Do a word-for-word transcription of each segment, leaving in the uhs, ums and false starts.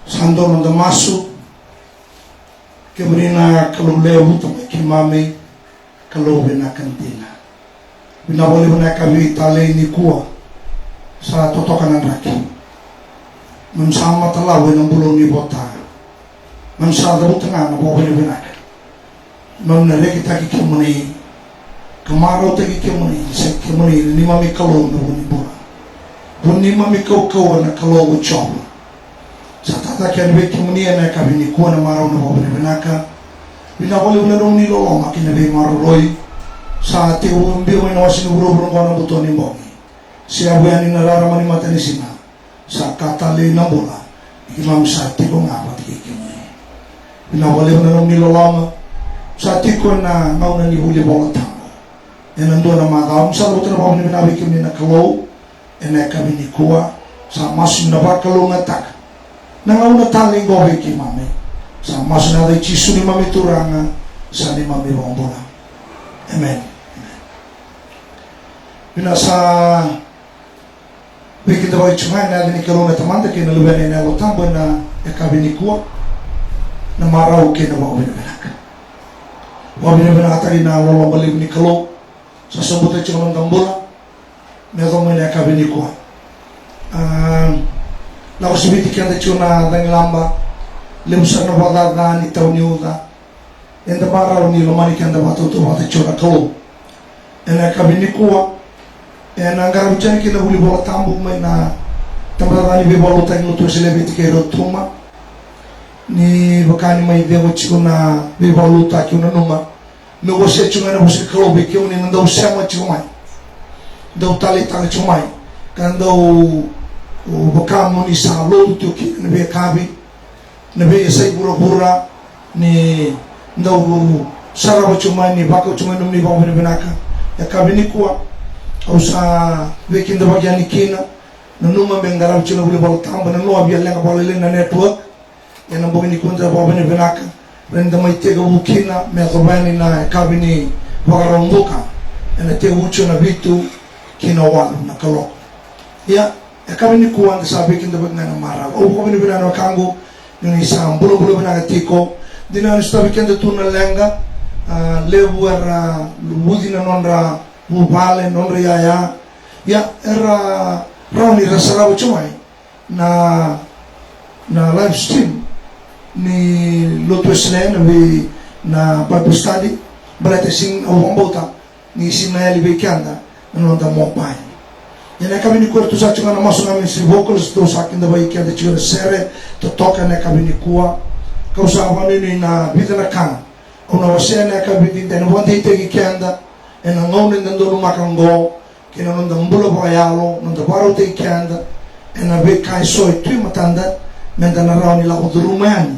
Sa dua noda masu. Kemuni na Kalou levu, Tamai keimami, Kalou vinaka dina. Vinaka vakalevu na yakavi talei nikua. Sa totoka na draki. Mami sa matalavu ena bula ni vota. Mami sa cavuta ga na vakavinavinaka. Mami na rekitaki kemuni ka marautaki kemuni, se kemuni na neimami Kalou na vu ni bula. Vu ni neimami kaukauwa na Kalou o Jiova. Sa tataki yani vei kemuni ena yakavi nikua na marau na vakavinavinaka. Vinaka vakalevu na nomuni loloma kei na veimaroroi. Sa tekivu biu mai na wase ni vuravura oqo na buto ni bogi. Seavu yani na rarama ni matanisiga. Sa ka talei na bula. Ni keimami sa tiko ga vata kei kemuni. Vinaka vakalevu na nomuni loloma. Sa tiko ena gauna ni vuli Vola Tabu. Ena dua na macawa, sa cavuta na vakavinavinaka vei kemuni na Kalou. Ena yakavi nikua, sa masu ni na vakalougatataka na gauna talei qo vei keimami. Sa masu ena yaca i Jisu neimami Turaga, sa neimami iVakabula. Emeni. Emeni. Vinaka, sa veikidavaki tiko ga ena yaca ni Kalou na Tamada kei na Luvena ena Yalo Tabu ena yakavi nikua. Na marau kei na vakavinavinaka. Vakavinavinakataki na loloma levu ni Kalou. Sa sobuta tiko na noda bula me yaco mai na yakavi nikua. A, lako siviti keda tiko na cagilaba, levu sara na vakacaca ni tau ni uca. Eda marau ni lomani keda vakatautauvata tiko na Kalou. Ena yakavi nikua, ena qaravi tiko yani kina vuli Vola Tabu mai na tabacakacaka ni veivakalotutaki ni Lotu Wesele e Viti kei Rotuma. Ni vaka ni mai cegu tiko na veivakalotutaki, au nanuma meu wasea tiko ga na vosa ni Kalou vei kemuni na dau sema tiko mai, dau taleitaka tiko mai, ka dau, o, vaka mo ni sa lotu tiko kina na veiyakavi, na veiyasai vuravura, ni dau sarava tiko mai, ni vakau tiko mai nomuni vakavinavinaka. Yakavi nikua au sa veikidavaki yani kina, nanuma me qaravi tiko na vuli Vola Tabu, nanuma via leqa vakalailai na network. Ena bogi nikua da vakavinavinaka, rawa ni da mai tekivu kina me yacova yani na yakavi ni Vakaraubuka. Ena tekivu tiko na vitu ki na walu na kaloko. Ia, yakavi nikua da sa veikidavaki ga ena marau. Au vakavinavinaka na wekaqu ni oni sa bulabula vinaka tiko. Dina ni sotavi keda tu na leqa, a, levu era luvuci na nodra vuvale, nodra iyaya. Ia, era rawa ni ra sarava tiko mai na, na live stream ni Lotu Wesele na vei, na Bible study, baleta sega, au vakabauta ni sega ni yali vei keda na noda mobile. Ia na yakavi nikua eratou sa tiko ga na Masu ga Ministry Vocals, ratou sa kidavaki keda tiko na sere totoka ena yakavi nikua. Kau sa vakanuinui na vica na ka au na wasea ena yakavi nikua, ena vakadeitaki keda ena gauna eda donumaka oqo, kei na noda bula vakayalo, noda vakarautaki keda ena veika eso e tu e matada, meda na rawa ni lako curuma yani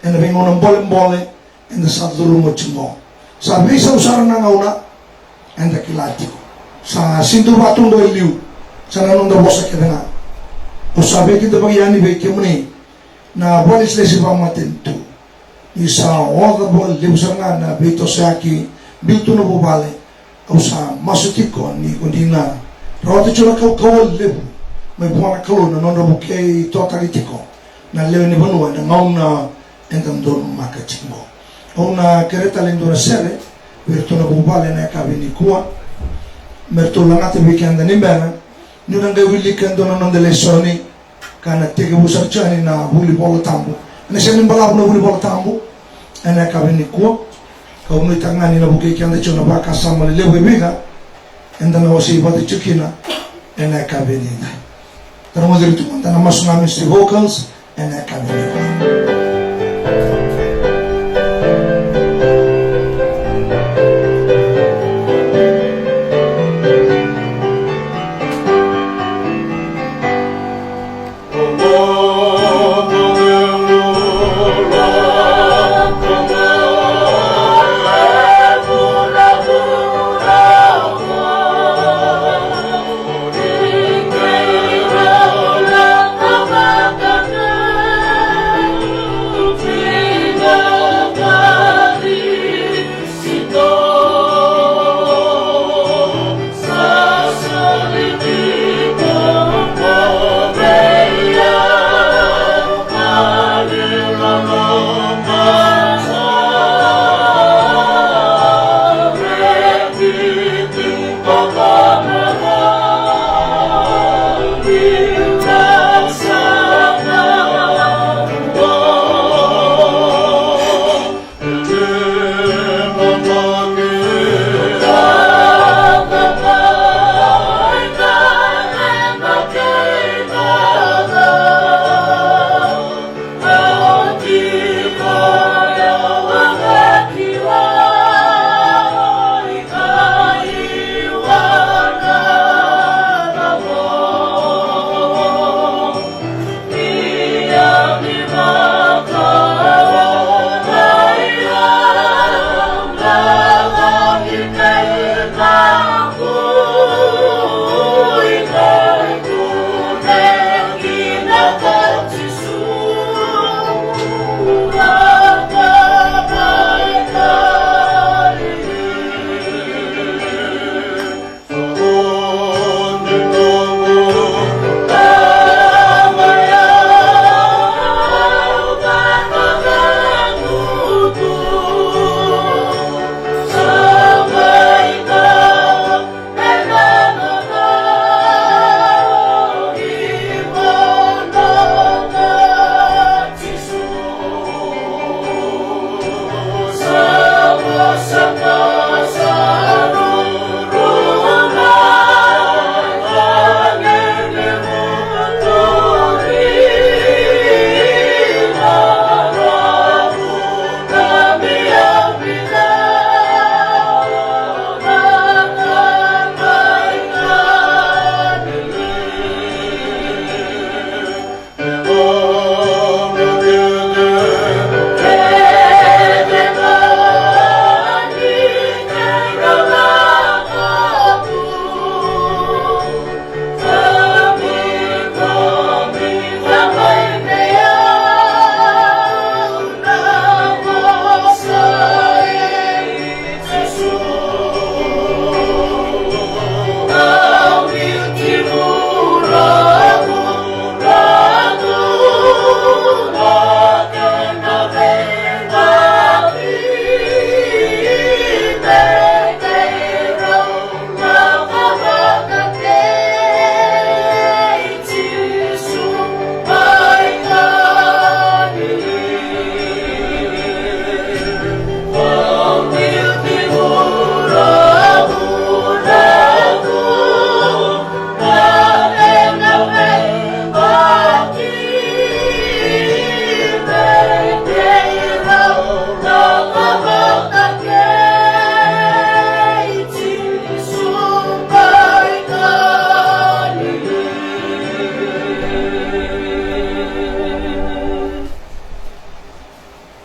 ena veigauna bolebole eda sa curuma oti oqo. Sa veisau sara na gauna, eda kila tiko. Sa sega ni dau vakatudua e liu, sa na noda vosa kece ga. Au sa veikidavaki yani vei kemuni na vakalesilesi vakamatanitu. Ni sa oca vakalevu sara ga na veitosoyaki biu tu na vuvale. Au sa masu tiko ni ko ni na rawata tiko na kaukauwa levu mai vua na Kalou na nodra vukei totaki tiko na lewe ni vanua ena gauna eda donumaka tiko. Au na kerea tale e dua na sere vei iratou na vuvale ena yakavi nikua, me ratou lagata vei keda ni bera niu na qai wilika e dua na noda lesoni, ka na tekivu sara tiko yani na vuli Vola Tabu. Ena sega ni balavu na vuli Vola Tabu ena yakavi nikua. Kau nuitaka ga ni na vukei keda tiko na vakasama lelevu e vica eda na wasei vata tiko kina ena yakavi edaidai. Da rogoci ira tu mada na Masu ga Ministry Vocals ena yakavi edaidai.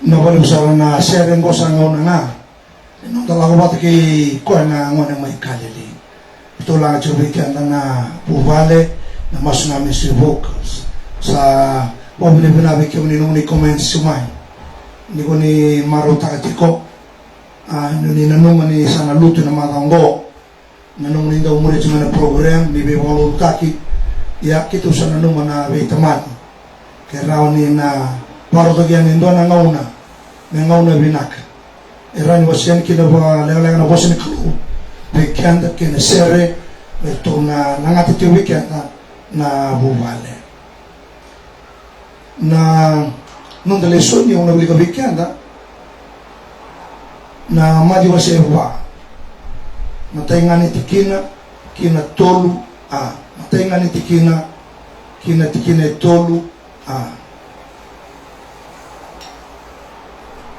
Na vale sara na sere qo sa gauna ga ni noda lako vata kei koya na gone mai Kalili. Keitou laga tiko vei keda na vuvale, na masu ga me se vocals. Sa vakavinavinaka vei kemuni nomuni comments tiko mai. Ni ko ni marautaka tiko, a, ni nanuma ni sa na lutu ena macawa oqo. Nanuma ni dau muria tiko mai na program ni veivakalotutaki. Ia keitou sa nanuma na veitamani ke rawa ni na vakarotaki yani e dua na gauna me gauna vinaka. E rawa ni wasea yani kina vakalekaleka na vosa ni Kalou vei keda kei na sere me ratou na lagata tiko vei keda na vuvale. Na noda lesoni au na wilika vei keda na Maciu wase e va, matai ga ni tikina ki na tolu a, matai ga ni tikina ki na tikina e tolu a.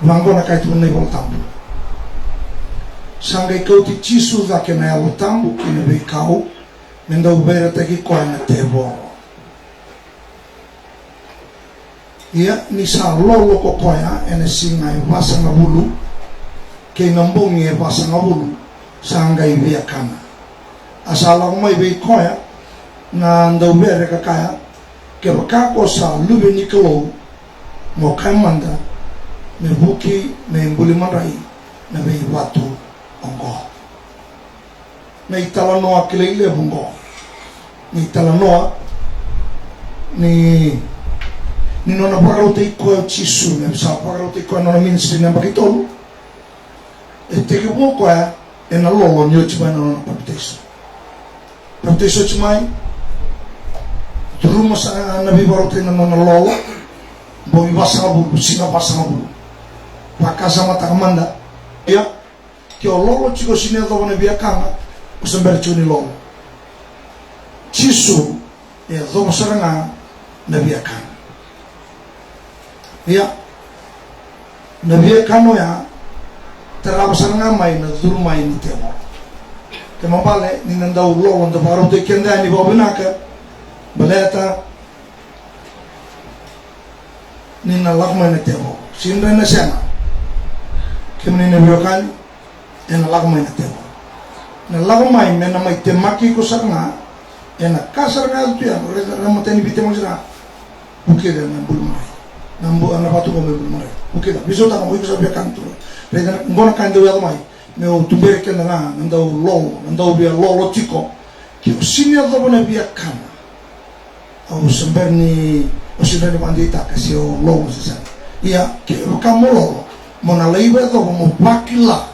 Vaqo na kaya tiko na iVola Tabu: Sa qai kauti Jisu cake na Yalo Tabu ki na veikau me dau veiretaki koya na tevoro. Ia ni sa lolo ko koya ena siga e vasagavulu kei na bogi e vasagavulu, sa qai via kana. A sa lako mai vei koya na dauvere ka kaya, kevaka ko sa luve ni Kalou, mo kaya mada me vuki me buli madrai na veivatu oqo. Na italanoa kilai levu oqo. Na italanoa ni, ni nona vakarautaki koya o Jisu, me sa vakarautaki koya na nona ministry na yabaki tolu. E tekivu o koya ena lolo ni oti mai na nona papitaiso. Papitaiso oti mai, curuma sara na veivakarautaki na nona lolo. Bogi vasagavulu, siga vasagavulu. Vakasamataka mada. Ia, ke o lolo tiko, o sini yacova na viakana, o se bera tiko ni lolo. Jisu e yacova sara ga na viakana. Ia, na viakana oya tarava sara ga mai na curu mai ni tevoro. Kena ibalebale ni na dau lolo, da vakarautaki keda yani vakavinaka, baleta ni na lako mai na tevoro. Sini dua na sega. Kemuni na veiwekani, ena lako mai na tevoro. Na lako mai me na mai temaki iko sara ga ena ka sara ga tu ya, raica na matai ni veitemaki sara ga. Vukica me buli madrai. Na bu-, na vatu qo me buli madrai. Vukica, veisautaka mo iko sa viakana tu. Raica na, qo na ka e dau yaco mai. Me o tuberi keda na, na dau lolo, na dau via lolo tiko. Ke o sini yacova na viakana, au se bera ni, au se bera ni vakadeitaka se o lolo se sega. Ia, kevaka mo lolo, mo na lai vakayacora mo vakila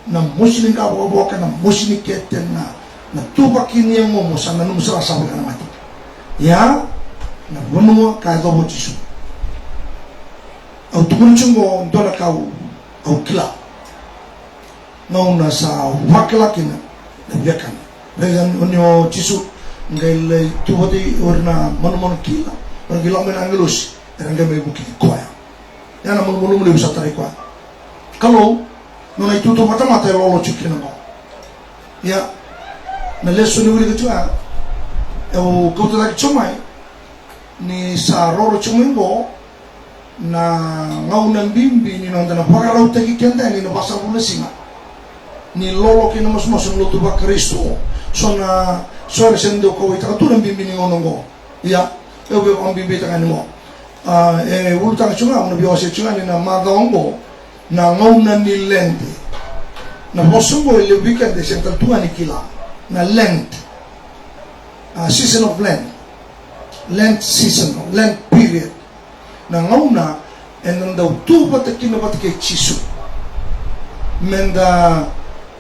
na mosi ni qavokavoka, na mosi ni kete, na, na ituvaki ni yagomu sa nanuma sara sa vaka na mate. Ia, na vanua ka yacova o Jisu. Au tukuna tiko qo dua na ka au, au kila. Gauna sa vakila kina na viakana. Raica ni o Jisu qai lai tu vata kei ira na manumanu kila, era qai lako mai na agilosi, era qai mai vuki koya. Ia na malumalumu levu sa tarai koya. Kalou, nona itutu matamata e lolo tiko kina qo. Ia, na lesoni wilika tiko ya, au kauta cake tiko mai, ni sa roro tiko mai qo, na gauna bibi ni noda na vakarautaki keda yani na vasagavulu na siga ni lolo kei na masumasu na lotu vaKarisito. So na, so era sega ni dau kauwaitaka tu na bibi ni gauna oqo. Ia, au via vakabibitaka yani qo. A, e ulutaga tiko ga, au na via wasea tiko ga ni na macawa oqo, na gauna ni Lede. Na vosa oqo e levu vei keda e sega tale tu ga ni kila. Na Lent. A, season of Lent. Lent season, Lent period. Na gauna eda dau tu vata kina vata kei Jisu. Meda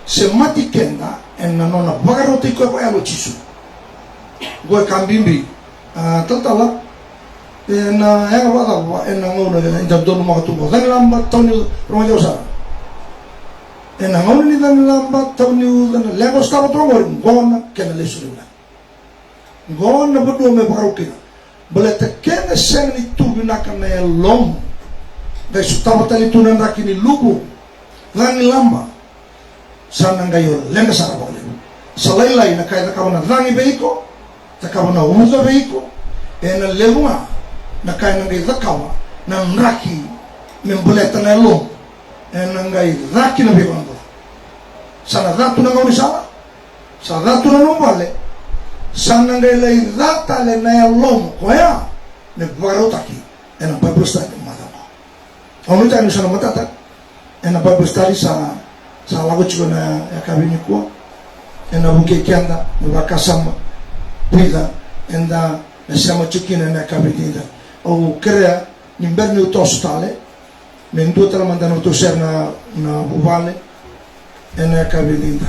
semati keda ena nona vakarautaki koya vakayalo o Jisu. Qo e ka bibi. A, talatala, ena yaga vakacava ena gauna eda donumaka tu qo? Cagilaba, tauni, rogoci au sara. Ena gauna ni cagilaba, tauni, uca, na leqa o sotava tu qori, qo na kena lesu ni vinaka. Qo na vanua me vakarau kina. Baleta ke na sega ni tu vinaka na yalomu, qai sotava tale tu na draki ni luvu, cagilaba, sa na qai o leqa sara vakalevu. Sa lailai na ka e cakava na cagi vei iko, cakava na uca vei iko, ena levu ga na ka ena qai cakava na draki me baleta na yalomu, ena qai ca kina vei iko na bula. Sa na ca tu na gaunisala, Sa ca tu na nomu vale, sa na qai lai ca tale na yalomu koya me vakarautaki ena Bible study macawa. Au nuitaka ni sa na matata ena Bible study sa, sa lako tiko ena yakavi nikua. Ena vukei keda me vakasama vica eda na sema tiko kina ena yakavi nikua. Au kerea ni bera niu toso tale, me dua tale mada na nodatou sere na, na vuvale ena yakavi nikua.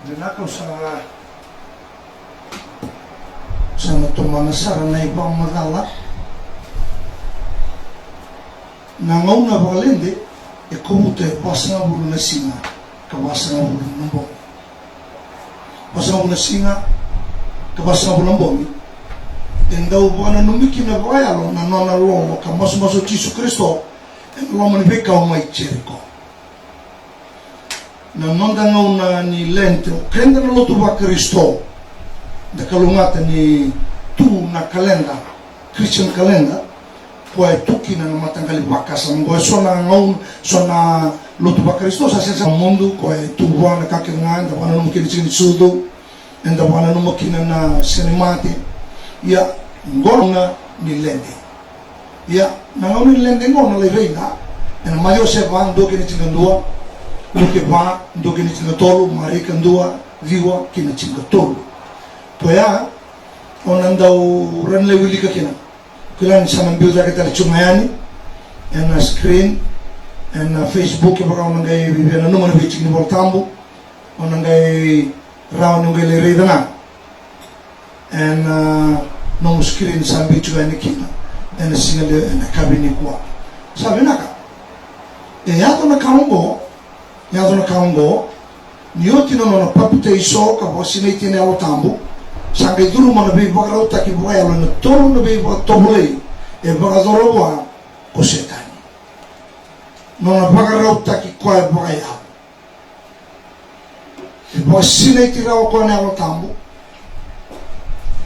Vinaka. Au sa, sa na tomana sara na ivakamacala. Na gauna vakalede e kovuta e vasagavulu na siga ka vasagavulu na bogi. Vasagavulu na siga ka vasagavulu na bogi e dau vakananumi kina vakayalo na nona lolo ka masumasu o Jisu Karisito ena loma ni veikau mai Jeriko. Na noda gauna ni Lent, o keda na lotu vaKarisito, da kalougata ni tu na kaleda, Christian calendar, koya e tu kina na mataqali vakasama. Qo e so na gauna, so na lotu vaKarisito sa sega sara mudu, koya e tu vua na ka kece ga, da vakananuma kina ni Siga ni Sucu, eda vakananuma kina na Siga ni Mate. Ia, qo na gauna ni Lede. Ia, na gauna ni Lede qo na lai raica ena Maciu se va, dua kei na tinikadua, Luke va, dua kei na tinikatolu, Marika dua, ciwa kei na tinikatolu. Koya O na dau rawa ni lai wilika kina. Kila ni sa na biu cake tale tiko ga yani ena screen, ena Facebook, kevaka o na qai via nanuma na veitiki ni Vola Tabu, o na qai rawa ni o qai lai raica ga ena nomu screen sa biu tiko yani kina ena siga levu ena yakavi nikua. Sa vinaka. E yaco na ka oqo, yaco na ka oqo, ni oti na nona papitaiso ka vakasinaiti ena Yalo Tabu, sa qai curuma na veivakarautaki vakayalo ena tolu na veivakatovolei e vakayacora vua ko Setani. Nona vakarautaki koya vakayago. E vakasinaiti rawa koya na Yalo Tabu.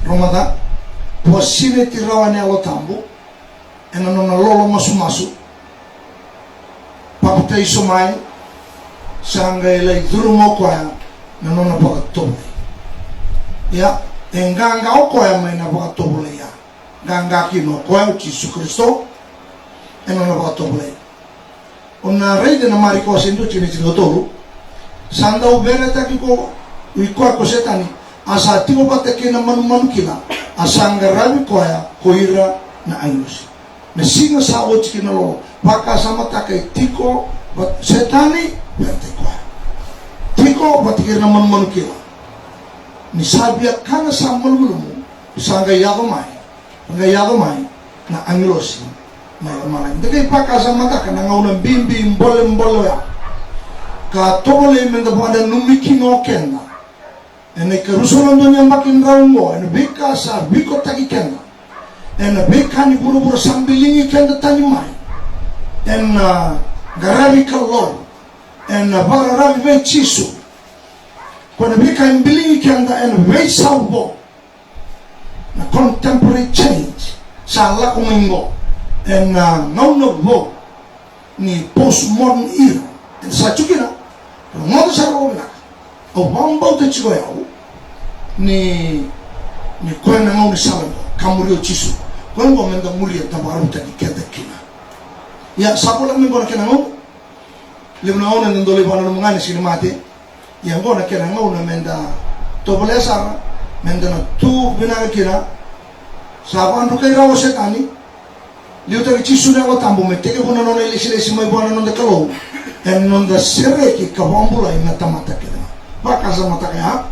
Rogoca, vakasinaiti rawa ena Yalo Tabu ena nona lolo masumasu. Papitaiso mai, sa qai lai curuma o koya na nona vakatovolei. Ia, e qaqa o koya mai na vakatovolei ya. Qaqa kina o koya o Jisu Karisito ena nona vakatovolei. O na raica na Marika wase dua, tikina tinikatolu. Sa dau veretaki ko i koya ko Setani, a sa tiko vata kei na manumanu kila, a sa qaravi koya ko ira na agilosi. Na siga sa oti kina lolo, vakasamataka, e tiko vata Setani, veretaki koya. Tiko vata kei ira na manumanu kila. Ni sa via kana sa malumalumu, sa qai yaco mai. Qai yaco mai na agilosi mai lomalagi. Da qai vakasamataka na gauna bibi bolebole oya ka tovolei meda vakananumi kina o keda ena ikarusa na dua ni yabaki drau oqo, ena veika sa vikotaki keda, ena veika ni vuravura sa biligi keda tani mai, ena qaravi Kalou, ena vakararavi vei Jisu. Ko na veika e biligi keda ena veisau vou. Na contemporary change sa lako mai oqo ena gauna vou ni postmodern era. Eda sa tiko kina, rogoca sara vakavinaka. Au vakabauta tiko o yau ni, ni koya na gaunisala oqo ka muri o Jisu. Koya oqo meda muria, da vakarautaki keda kina. Ia, sa voleka mai oqo na kena gauna. Levu na gauna eda dau lai vakananuma ga ni sega ni mate. Ia oqo na kena gauna meda tovolea sara, meda na tu vinaka kina. Sa vakadrukai rawa o Setani. Liutaki Jisu na Yalo Tabu me tekivu na nona ilesilesi mai vua na noda Kalou ena noda sereki ka vakabulai na tamata kece ga. Vakasamataka ya.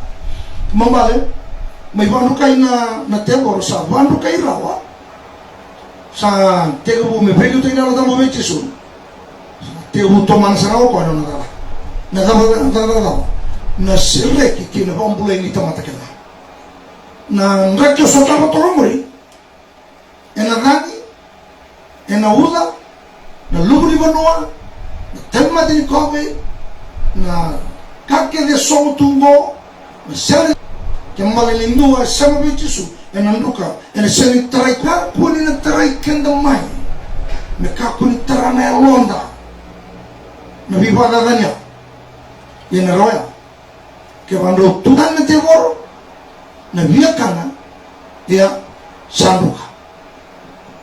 Kena ibalebale, mai vakadrukai na, na tevoro, sa vakadrukai rawa. Sa tekivu me veiliutaki na Yalo Tabu vei Jisu. Sa tekivu tomana sara o koya na nona cakacaka. Na cakacaka, na cakacaka, na sereki kei na vakabulai ni tamata kece ga. Na draki o sotava toka qori, ena cagi, ena uca, na luvu ni vanua, na tauvimate ni kovi, na ka kece e sogo tu oqo, na sega ni, kena ibalebale ni dua e sema vei Jisu, ena druka, ena sega ni tarai, kakua ni na tarai keda mai me kakua ni tara na yaloda na veivakacacani ya. Ia na rawa ya. Kevaka drau tu tani na tevoro, na viakana, ia sa druka.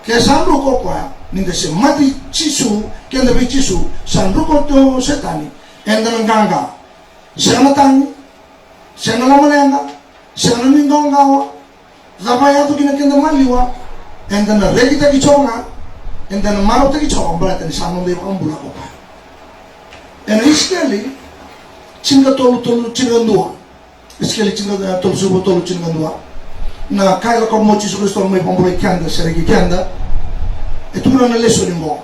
Ke sa druka o koya, ni da se mate Jisu, keda vei Jisu, sa druka o Setani, eda na qaqa. Sega na tagi, sega na lomaleqa, sega na nuidau qawa, cava e yaco kina keda maliwa, eda na rekitaki tiko ga, eda na marautaki tiko ga, baleta ni sa noda iVakabula ko koya. Ena Isikeli tinikatolu, tolu, tinikadua. Isikeli tinikatolu, tolusagavulu ka tolu, tinikadua. Na ka e lako mai o Jisu Karisito me vakabulai keda, sereki keda. E tukuna na lesoni qo.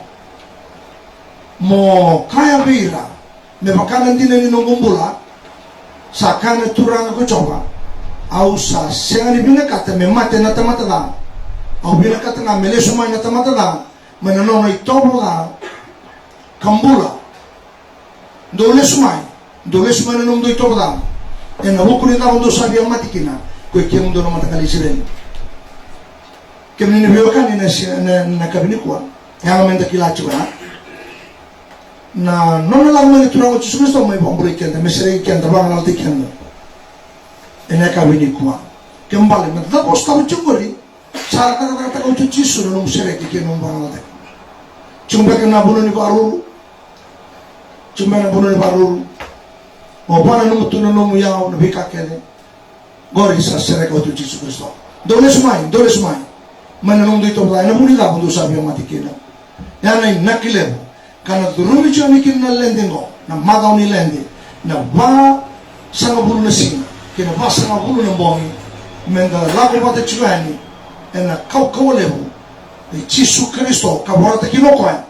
Mo kaya vei ira, me vaka na dina ni noqu bula, sa kaya na Turaga ko Jiova, au sa sega ni vinakata me mate na tamata ca. Au vinakata ga me lesu mai na tamata ca mai na nona itovo ca ka bula. Dou lesu mai, dou lesu mai na nomudou itovo ca ena vuku ni cava dou sa via mate kina, ko i kemudou na mataqali Isireli. Kemuni na veiwekani, na, na, na yakavi nikua, yaga meda kila tiko ya na nona lako mai na Turaga o Jisu Karisito mai vakabulai keda, me sereki keda, vagalalataki keda. Ena yakavi nikua, kena ibalebale, na cava o sotava tiko qori, sa cakacakataka oti o Jisu na nomu sereki kei na nomu vagalalataki. Tiko beka na vanua ni vakaruru, tiko beka na vanua ni vakaruru. O vakananuma tu na nomu iyau, na veika kece. Qori sa sereka oti o Jisu Karisito. Dou lesu mai, dou lesu mai. Mai na nomudou itovo ca, ena vuku ni cava dou sa via mate kina. Ya na inaki levu. Ka na curumi Joni kina na lede qo, na macawa ni lede, na vasagavulu na siga kei na vasagavulu na bogi, meda lako vata tiko yani ena kaukauwa levu i Jisu Karisito, ka vorata kina o koya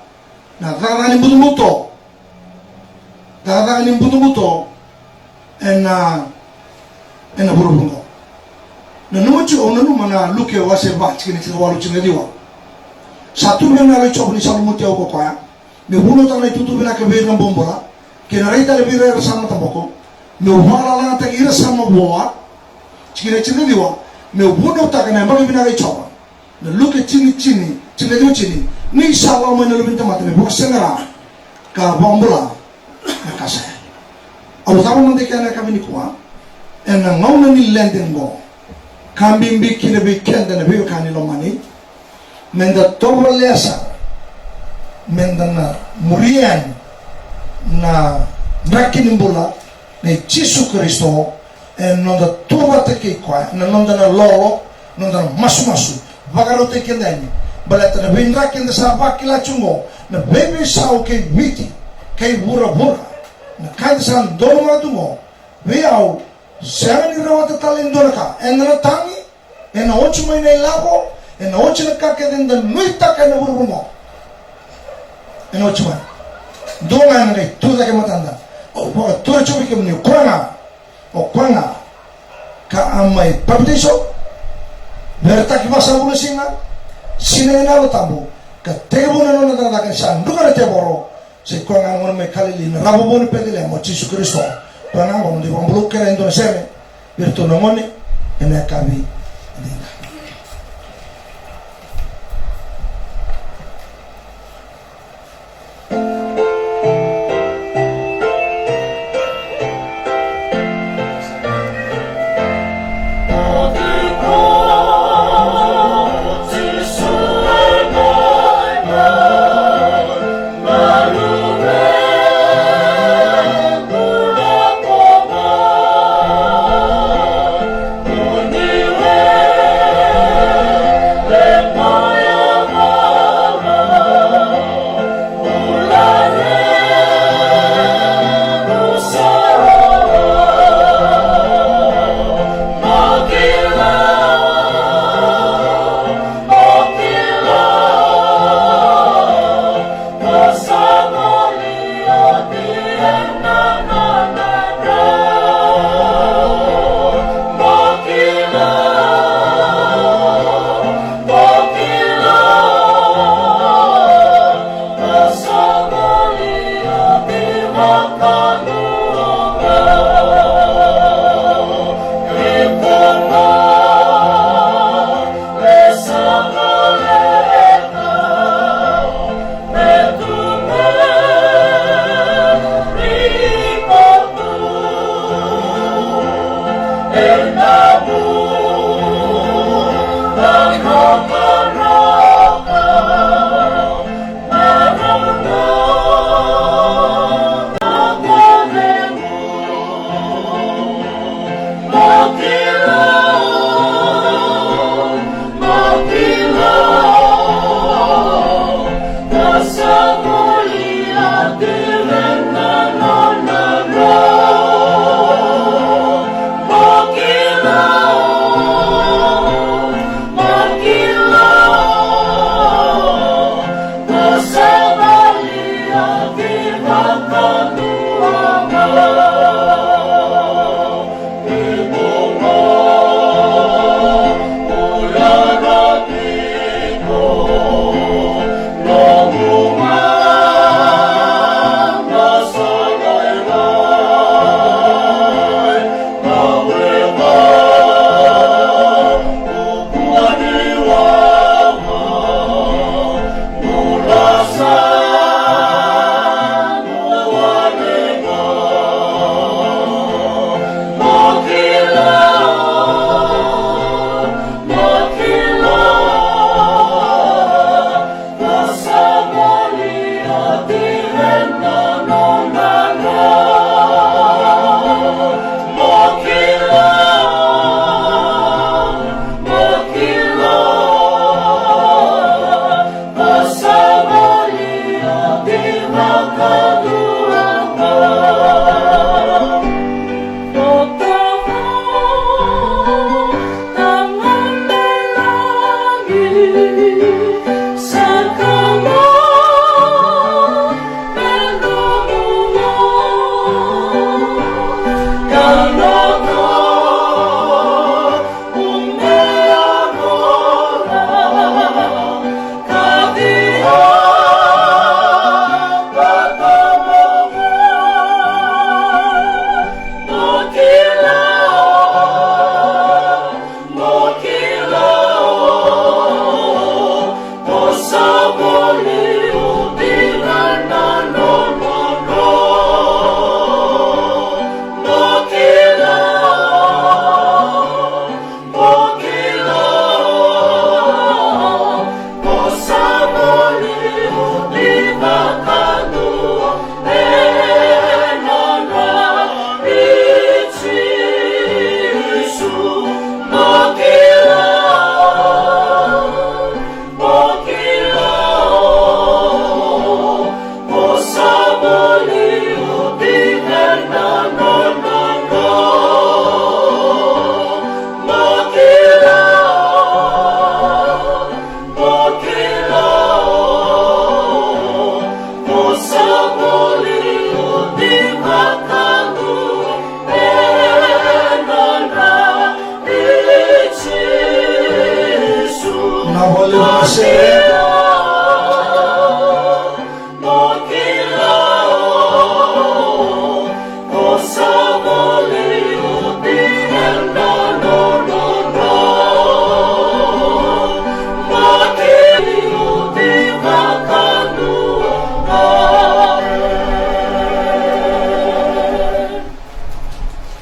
na cakacaka ni butobuto. Cakacaka ni butobuto ena, ena vuravura oqo. Nanuma tiko, au nanuma na Luke wase va, tikina tinikawalu, tinikaciwa. Sa tu vei au na Yalo i Jiova ni sa lumuti au ko koya, meu vunautaka na itukutuku vinaka vei ira na bobula, kei na rai tale vei ira era sa mataboko, meu vakalalagataki ira sa mavoa. Tikina tinikaciwa, meu vunautaka na yabaki vinaka i Jiova. Na Luke tini, tini, tinikaciwa, tini. Ni sa lako mai na Luve ni tamata me vakasaqara ka vakabula na ka sa yali. Au cava mada kina ena yakavi nikua, ena gauna ni lede qo, ka bibi kina vei keda na veiwekani lomani, meda tovolea sara meda na muria yani na draki ni bula nei Jisu Karisito, e noda tu vata kei koya, na noda na lolo, noda na masumasu, vakarautaki keda yani. Baleta na veidraki eda sa vakila tu qo, na veiveisau kei Viti, kei vuravura, na ka eda sa donumaka tu qo, vei au, sega ni rawata tale e dua na ka, eda na tagi, ena oti mai na ilavo, ena oti na ka kece eda nuitaka ena vuravura qo. Ena oti mai. Dua ga ena qai tu cake e matada. Au vakatura tiko vei kemuni, o koya ga, o koya ga ka a mai papitaiso, veretaki vasagavulu na siga, sinai ena Yalo Tabu, ka tekivu na nona cakacaka ni sa druka na tevoro, sa i koya ga na gone mai Kalili, na ravouvou ni Peceliema, o Jisu Karisito. Koya ga qo na dui vakabulai keda e dua na sere vei iratou na gone ena yakavi edaidai.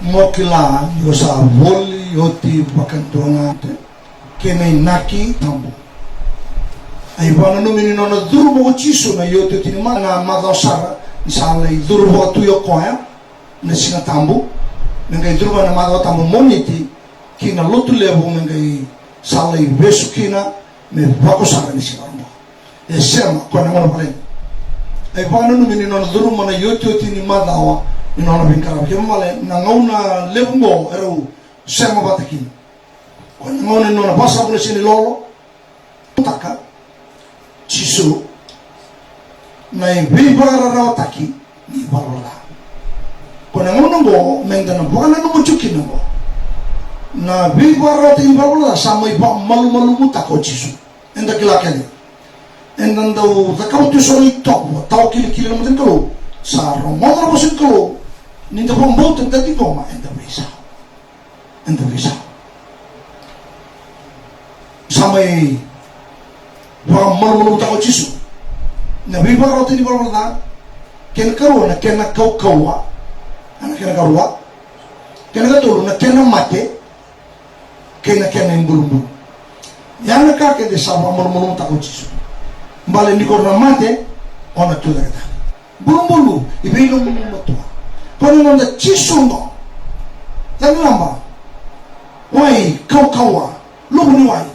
Mo kila ni o sa voli oti vakadua ga kei na inaki tabu. A ivakananumi ni nona curu vua ko Jisu na iotioti ni macawa, na macawa sara ni sa lai curu vakatui o koya na Siga Tabu, me qai curu vua na macawa tabu Moniti, ki na Lotulevu me qai sa lai vesu kina me vako sara ni Siga Tabu. E sema, koya na gauna vakalailai. A ivakananumi ni nona curuma na iotioti ni macawa ni nona veiqaravi. Kena ibalebale na gauna levu oqo erau sema vata kina. Koya na gauna ni nona vakasavura na siga ni lolo. Taka Jisu na veivakararawataki ni valavala ca. Koya na gauna oqo meda na vakananuma tiko kina oqo. Na veivakararawataki ni valavala ca sa mai vakamalumalumutaka o Jisu. Eda kila kece. Eda dau cakava tu eso na itovo tawakilikili na mata ni Kalou. Sa rogoca na vosa ni Kalou. Ni da vakabauta, da ciqoma, eda veisau. Eda veisau. Sa mai vakamalumalumutaka o Jisu na veivakararawataki ni valavala ca. Kena karua na kena kaukauwa. Na kena karua. Kena katolu na kena mate. Kei na kena ibulubulu. Ia na ka kece sa vakamalumalumutaka o Jisu. Baleta ni ko na mate, o na tucake tale. Bulubulu, i veilomatua. Ko na noda Jisu oqo. Cagilaba. Wai kaukauwa. Luvu ni wai.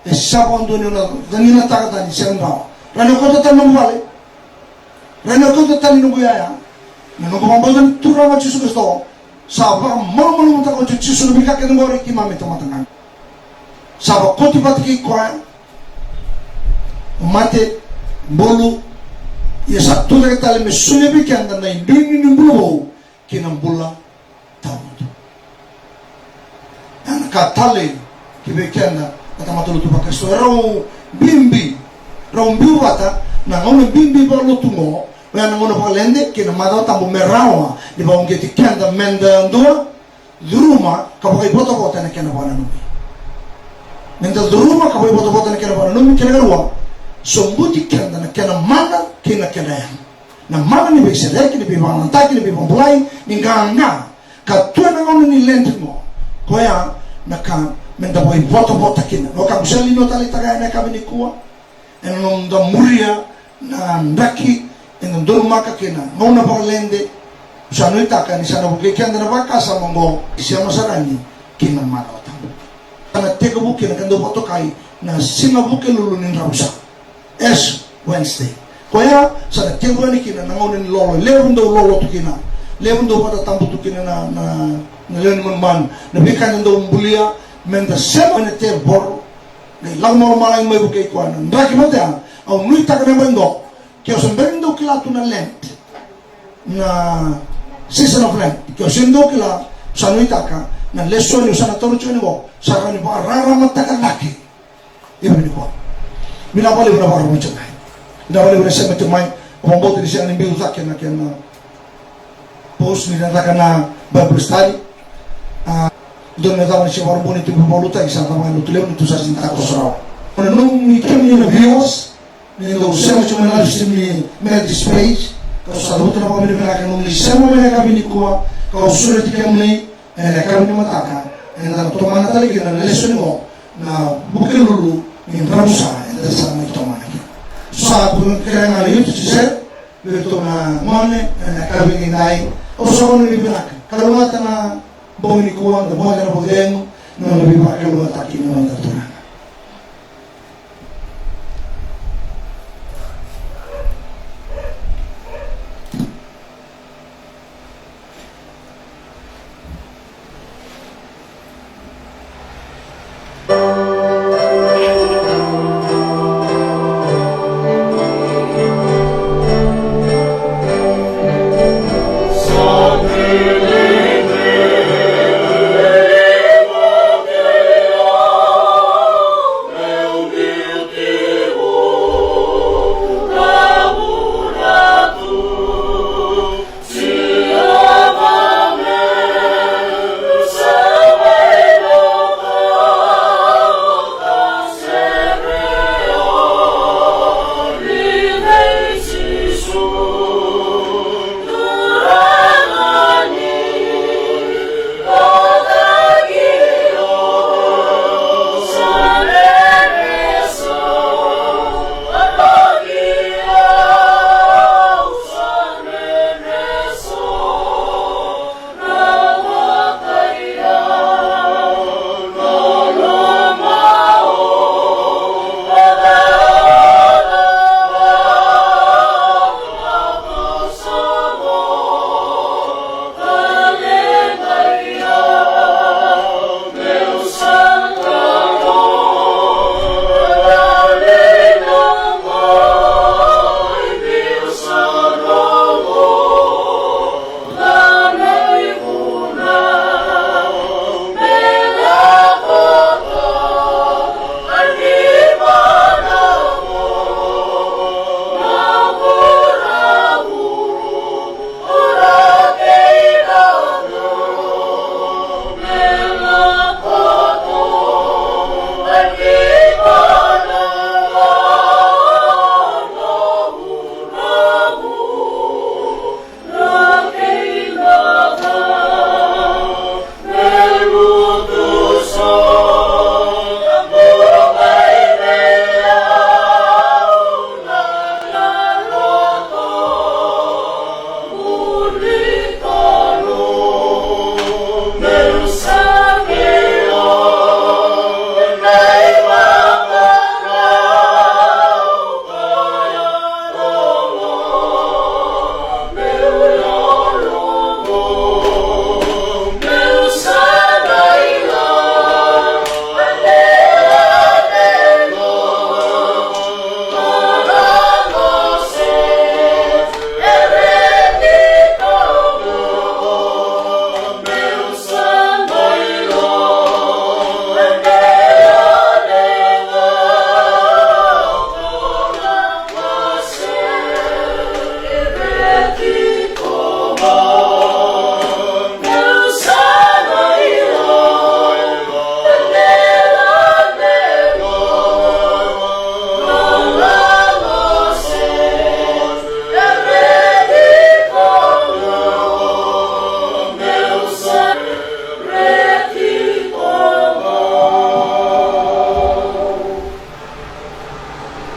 E sa vakadua ni o na caginataka tani, sega ni rawa. Rawa ni o kauta tani noqu vale. Rawa ni o kauta tani noqu yaya. Na noqu vakabauta na Turaga o Jisu Karisito. Sa vakamalumalumutaka o Jisu na veika kece oqori, keimami tamata ga. Sa vakoti vata kei koya. Mate, bulu, ia sa tucake tale me solia vei keda na inuinui ni bula vou kei na bula tawamudu. Ia na ka talei ki vei keda na tamata lotu vaKarisito, e rau bibi, rau biu vata na gauna bibi vakalotu oqo, oya na gauna vakalede kei na macawa tabu me rawa ni vakauqeti keda meda dua curuma ka vakaivotavota ena kena vakananumi. Meda curuma ka vakaivotavota ena kena vakananumi. Kena karua, sobuti keda na kena mana kei na kena yaga. Na mana ni veisereki, ni veivakayagataki, ni veivakabulai, ni qaqa. Ka tu ena gauna ni lede oqo, koya na ka meda vakaivotavota kina. Na wekaqu, sa liu ni o taleitaka yani ena yakavi nikua. Ena noda muria na draki eda donumaka kei na gauna vakalede. Sa nuitaka ni sa na vukei keda na vakasama oqo, sema sara yani ki na macawa tabu. Sa na tekivu kina ka dau vakatokai na siga Vukelulu ni Dravusa, Ash Wednesday. Koya sa na tekivu yani kina na gauna ni lolo, levu dau lolo tu kina, levu dau vakatatabu tu kina na, na, na lewe ni manumanu, na veika eda dau bulia, meda sema na tevoro, qai lako mai lomalagi mai vukei koya na draki mate ya. Au nuitaka me mai dua, ke o sa bera ni dau kila tu na Lent, na season of Lent, ke o sa dau kila, sa nuitaka na lesoni au sa na taura tiko ni qo, sa rawa ni vakararamataka cake. Io, vinaka. Vinaka vakalevu na vakarorogo tiko mai. Vinaka vakalevu na sema tiko mai. Au vakabauta ni sega ni biu cake na kena post ni na caka na Bible study. A, dua na cava ni se vakarorogo ni tu vakalutaki sa cava ni lotu levu ni tu sa sini tako sarawa. Na nomuni kemuni na viewers, ni dau sema tiko mai na live stream ni Melody Space. Kau sa cavuta na vakavinavinaka nomuni sema mai na yakavi nikua. Kau sureti kemuni. Ena yakavi ni mataka eda na tomana tale kina na lesoni qo, na Vukelulu ni Dravusa, eda sa mai tomana kina. Sa kerea ga na YouTube channel vei ratou na gone ena yakavi ni dai. Au sa vakanuinui vinaka, kalougata na bogi nikua, na bogi na vakacegu, na nona veivakalougatataki ni noda Turaga.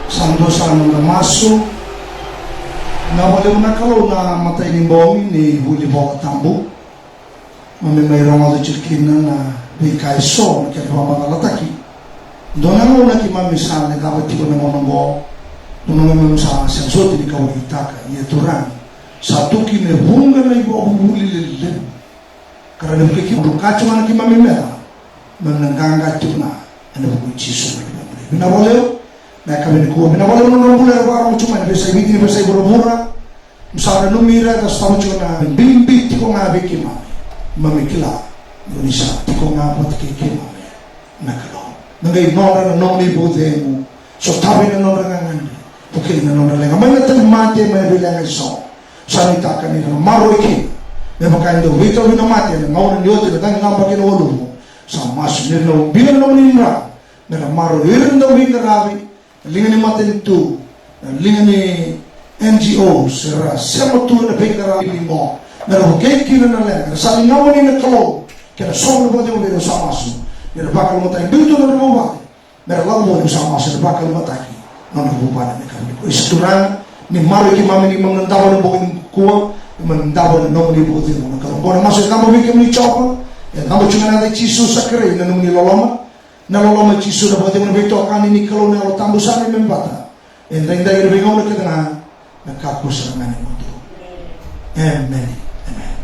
Sa dua sara na noda masu. Na vakalevu na Kalou na imatai ni bogi ni vuli Vola Tabu. Keimami mai rogoca tiko kina na veika eso na kena vakamacalataki. Dua na gauna keimami sa lecava tiko na gauna oqo, Tukuna mai me sa sega soti ni kauwaitaka, ia Turaga, sa tu kina e vuqa na ivakavuvuli lelevu ka ra na vukei keimami, ka tiko ga na keimami meca me na qaqa tiko ga ena vuku i Jisu na keimami. Vinaka vakalevu na yakavi nikua, vinaka vakalevu na nodra bula era vakarorogo tiko mai na veiyasai Viti, na veiyasai vuravura. Mo sa nanumi ira era sotava tiko na bibi tiko ga vei keimami. Keimami kila ni o ni sa tiko ga vata kei keimami na Kalou. Me qai nodra na nomuni vakacegu, sotavi na nodra gagadre, vukei na nodra leqa mai na tauvimate, mai na veileqa eso. Sa nuitaka ni ra na maroroi kina me vaka e dau veitauvi na mate ena gauna ni oti na cagilaba kei na waluvu. Sa masu ni ra na ubia na nomuni dra me ra maroroi ira na dauveiqaravi, na liga ni matanitu, na liga ni N G Os era sema tu ena veiqaravi qo, me ra vukei kina na leqa. Era sa ligamuni na Kalou kei na soqo na vakacegu vei ira. Au sa masu ni ra vakalougatataki, biu tu na nodra vuvale me ra lako voli. Au sa masu ni ra vakalougatataki na nodra vuvale me ka vei koya. Isa Turaga, ni maroroi keimami, ni keimami na davo ena bogi nikua, keimami na davo ena nomuni vakacegu na Kalou. Qo na masu e cabo vei kemuni Jiova, e cabo tiko ga ena yaca i Jisu Sakaria na nomuni loloma. Na loloma i Jisu, na vakacegu, na veitokani ni Kalou na Yalo Tabu sa neimami vata edaidai ena veigauna kece ga, me kakua sara ga ni mudu. Emeni. Emeni.